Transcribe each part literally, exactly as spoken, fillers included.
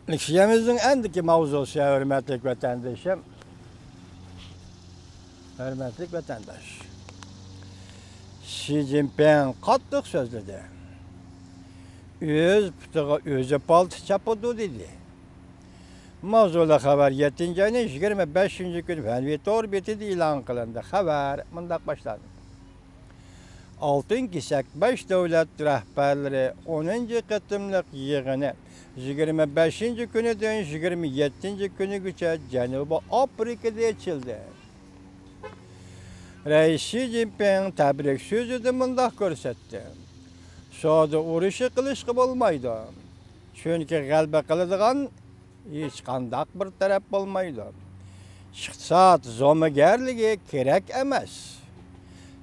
لېكسىيەمىزنىڭ ئەندىكى ماۋزۇسى، ھۆرمەتلىك ۋەتەندىشىم، ھۆرمەتلىك ۋەتەنداش، شى جىنپىڭ قاتتىق سۆزلىدى. ئۆز پۇتىغا ئۆزى پالتا چاپىدۇ، دېدى. ماۋزۇلۇق خەۋەر يەتتىنچى ئاينىڭ يىگىرمە بەشىنچى كۈنى فەنۋى تور بېتىدە ئېلان قىلىندى. خەۋەر مۇنداق باشلاندى. ئالتۇن كېسەك بەش دۆلەت رەھبەرلىرى ئونىنچى قېتىملىق يىغىنى يىگىرمە بەشىنچى كۈنىدىن يىگىرمە يەتتىنچى كۈنىگىچە جەنۇبىي ئافرىكىدا ئېچىلدى. رەئىس شى جىنپىڭ تەبرىك سۆزىدە مۇنداق كۆرسەتتى: سودا ئۇرۇشى قىلىشقا بولمايدۇ، چۈنكى غەلىبە قىلىدىغان ھېچقانداق بىر تەرەپ بولمايدۇ. ئىقتىساد زومىگەرلىكى كېرەك ئەمەس،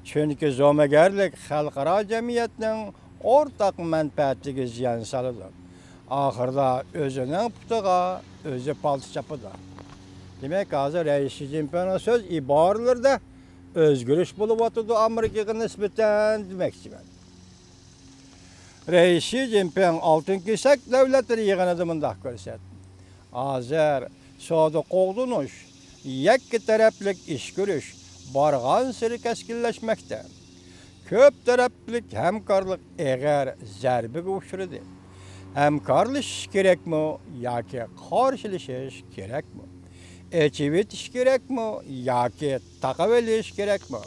چۈنكى زومىگەرلىك خەلقئارا جەمئىيەتنىڭ ئورتاق مەنپەئەتىگە زىيان سالىدۇ. ئاخىرىدا ئۆزىنىڭ پۇتىغا ئۆزى پالتا چاپىدۇ. دېمەك، ھازىر رەئىس شى جىنپىڭنىڭ سۆز ئىبارىلىرىدە ئۆزگىرىش بولۇۋاتىدۇ ئامېرىكىغا نىسبەتەن دېمەكچىمەن. رەئىس شى جىنپىڭ ئالتۇن كېسەك دۆلەتلىرى يىغىنىدا مۇنداق كۆرسەتتى: ھازىر سودا قوغدىنىش، يەككە تەرەپلىك ئىچ كۈرۈش بارغانسېرى كەسكىنلەشمەكتە. كۆپ تەرەپلىك ھەمكارلىق ئېغىر زەربىگە ئۇچرىدى. ھەمكارلىشىش كېرەكمۇ ياكى قارشىلىشىش كېرەكمۇ؟ ئېچىۋېتىش كېرەكمۇ ياكى تاقىۋېلىش كېرەكمۇ؟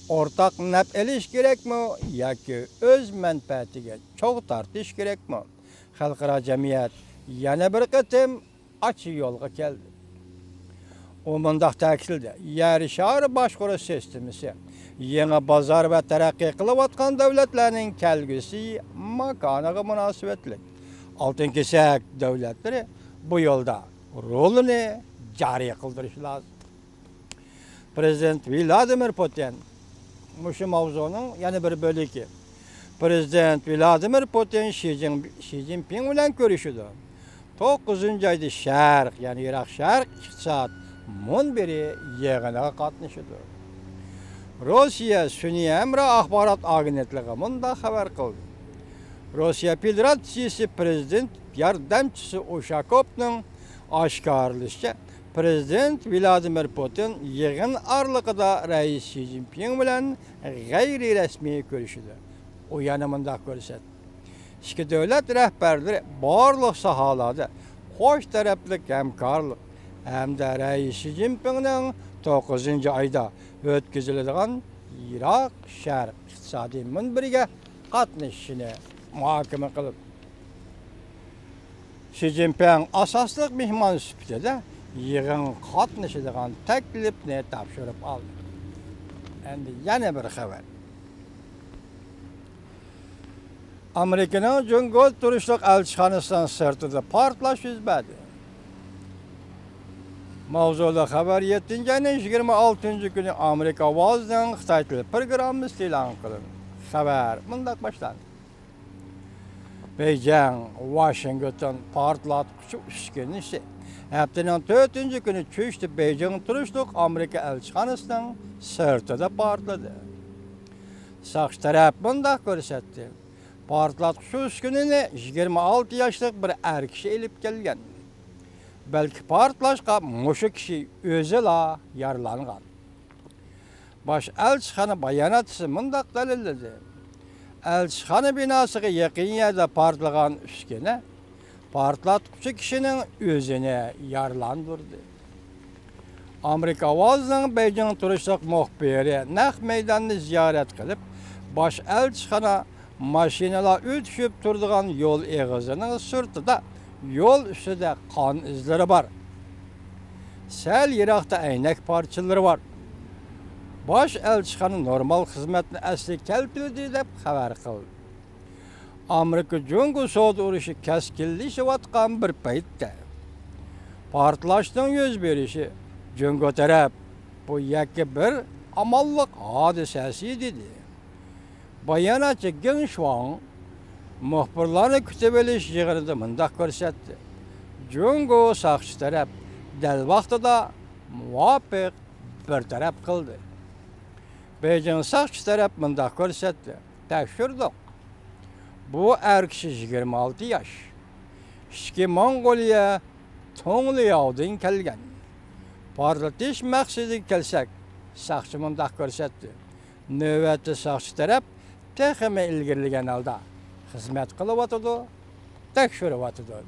ئورتاق نەپ ئېلىش كېرەكمۇ ياكى ئۆز مەنپەئەتىگە چوغ تارتىش كېرەكمۇ؟ خەلقئارا جەمئىيەت يەنە بىر قېتىم ئاچ يولغا كەلدى. ئۇ مۇنداق تەكىتلىدى: يەر شارى باشقۇرۇش سىستېمىسى يېڭى بازار ۋە تەرەققىي قىلىۋاتقان دۆلەتلەرنىڭ كەلگۈسى ماكانىغا مۇناسىۋەتلىك. ئالتۇن كېسەك دۆلەتلىرى بۇ يولدا رولىنى جارى قىلدۇرۇشى لازىم. پىرېزىدېنت ۋلادىمىر پۇتىن، مۇشۇ ماۋزۇنىڭ يەنە بىر بۆلىكى. پىرېزىدېنت ۋلادىمىر پۇتىن شى جىن-، شى جىنپىڭ بىلەن كۆرۈشىدۇ. توققۇزىنچى ئايدا شەرق، يەنى يىراق شەرق ئىقتىساد مۇنبىرى يىغىنىغا قاتنىشىدۇ. روسىيە سۈنئىي ھەمراھ ئاخبارات ئاگېنتلىقى مۇنداق خەۋەر قىلدى. روسىيە فېدېراتسىيىسى پىرېزىدېنت ياردەمچىسى ئۇشاكوفنىڭ ئاشكارىلىشىچە، پىرېزىدېنت ۋلادىمىر پۇتىن يىغىن ئارىلىقىدا رەئىس شى جىنپىڭ بىلەن غەيرىي رەسمىي كۆرۈشىدۇ. ئۇ يەنە مۇنداق كۆرسەتتى: ئىككى دۆلەت رەھبەرلىرى بارلىق ساھەلەردە قوش تەرەپلىك ھەمكارلىق ھەمدە رەئىس شى جىنپىڭنىڭ توققۇزىنچى ئايدا ئۆتكۈزۈلىدىغان يىراق شەرق ئىقتىسادىي مۇنبىرىگە قاتنىشىشىنى مۇھاكىمە قىلىدۇ. شى جىنپىڭ ئاساسلىق مېھمان سۈپىتىدە يىغىنغا قاتنىشىدىغان تەكلىپنى تاپشۇرۇپ ئالدى. ئەمدى يەنە بىر خەۋەر. ئامېرىكىنىڭ جۇڭگودا تۇرۇشلۇق ئەلچىخانىسىنىڭ سىرتىدا پارتلاش يۈز بەردى. ماۋزۇلۇق خەۋەر يەتتىنچى ئاينىڭ يىگىرمە ئالتىنچى كۈنى ئامېرىكا ئاۋازىنىڭ خىتاي تىلى پروگراممىسىدا ئېلان قىلىندى. خەۋەر مۇنداق باشلاندى. بېيجىڭ، ۋاشىنگتون پارتلاتقۇچى ئۈسكۈنىسى ھەپتىنىڭ تۆتىنچى كۈنى چۈشتە بېيجىڭ تۇرۇشلۇق ئامېرىكا ئەلچىخانىسىنىڭ سىرتىدا پارتلىدى. ساقچى تەرەپ مۇنداق كۆرسەتتى: پارتلاتقۇچى ئۈسكۈنىنى يىگىرمە ئالتە ياشلىق بىر ئەر كىشى ئېلىپ كەلگەن. بەلكى پارتلاشقا مۇشۇ كىشى ئۆزىلا يارىلانغان. باش ئەلچىخانا باياناتچىسى مۇنداق دەلىللىدى: ئەلچىخانا بىناسىغا يېقىن يەردە پارتلىغان ئۈسكۈنە پارتلاتقۇچى كىشىنىڭ ئۆزىنى يارىلاندۇردى. ئامېرىكا ئاۋازىنىڭ بېيجىڭ تۇرۇشلۇق مۇخبىرى نەق مەيداننى زىيارەت قىلىپ، باش ئەلچىخانا ماشىنىلار ئۆتۈشۈپ تۇرىدىغان يول ئېغىزىنىڭ سىرتىدا يول ئۈستىدە قان ئىزلىرى بار. سەل يىراقتا ئەينەك پارچىلىرى بار. باش ئەلچىخانا نورمال خىزمەتنى ئەسلىگە كەلتۈردى، دەپ خەۋەر قىلدى. ئامېرىكا جۇڭگو سودا ئۇرۇشى كەسكىنلىشىۋاتقان بىر پەيتتە، پارتلاشنىڭ يۈز بېرىشى جۇڭگو تەرەپ بۇ يەككە بىر ئامانلىق ھادىسىسى، دېدى. باياناتچى گېڭ شۇاڭ مۇخبىرلارنى كۈتۈۋېلىش يىغىنىدا مۇنداق كۆرسەتتى: جۇڭگو ساقچى تەرەپ دەل ۋاقتىدا مۇۋاپىق بىر تەرەپ قىلدى. بېيجىڭ ساقچى تەرەپ مۇنداق كۆرسەتتى: تەكشۈردۇق. بۇ ئەر كىشى يىگىرمە ئالتە ياش. ئىچكى موڭغۇلىيە تۇڭلياۋدىن كەلگەن. پارتلىتىش مەقسىتىگە كەلسەك، ساقچى مۇنداق كۆرسەتتى. نۆۋەتتە ساقچى تەرەپ تېخىمۇ ئىلگىرىلىگەن ھالدا خىزمەت قىلىۋاتىدۇ، تەكشۈرۈۋاتىدۇ.